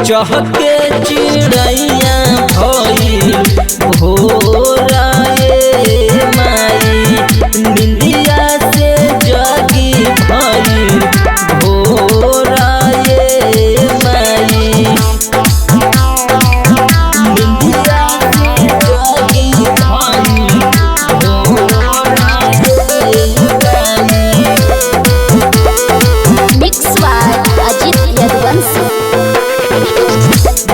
चहके चिड़ैया भइल भोरा ए माई, निंदिया से जागी भइल भोरा ए माई, निंदिया से जागी भइल भोरा ए माई। Mix by Ajit Yaduvanshi.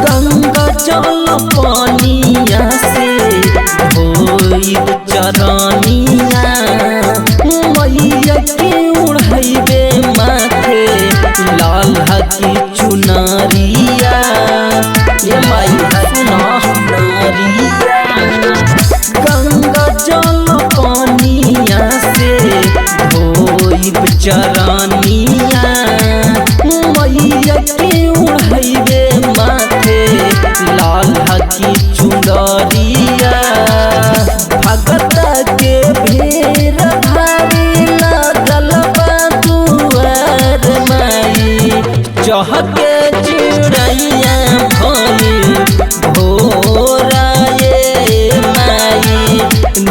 Ganga जल पानिया से धोइब चरनिया, मैया के उड़ैबे माथे लाल की चुनरिया, ये माई सुना नारिया। गंगा जल पानिया से धोइब चरनिया, मैया के उड़ैबे माथे लाल की चुनरिया। भगत के भीड़ भारी लागल बा दुआर माई, चहके चिड़ैया भइल भोरा ए माई,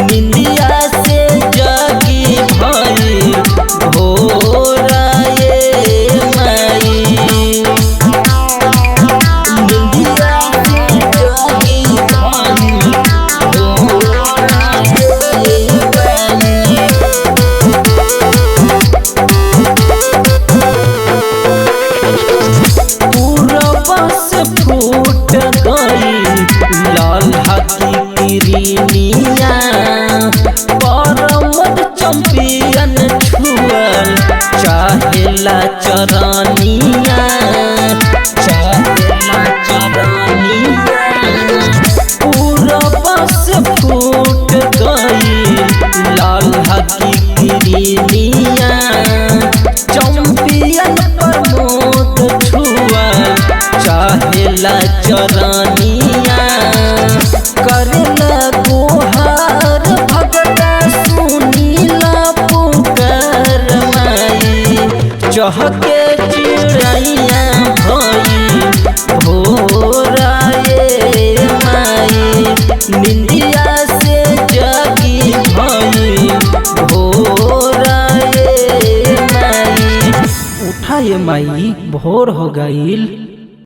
निंदिया से जागी भइल भोरा ए माई, निंदिया से जागी भइल भोरा ए माई। पूरबा से फूट गई लाल की किरनिया, परमद चंपियन छुअल चाहेला चरनिया, चाहेला चरनिया। पूरबा से फूट गई लाल की किरनिया, चंपियन प्रमोद छुअल चाहेला चरनिया। करेला गोहार भगता सुनीला पुकार माई, चहके चिड़ैया भइल भोरा ए माई, निंदिया से जागी भइल भोरा ए माई। उठा ये माई, भोर हो गईल।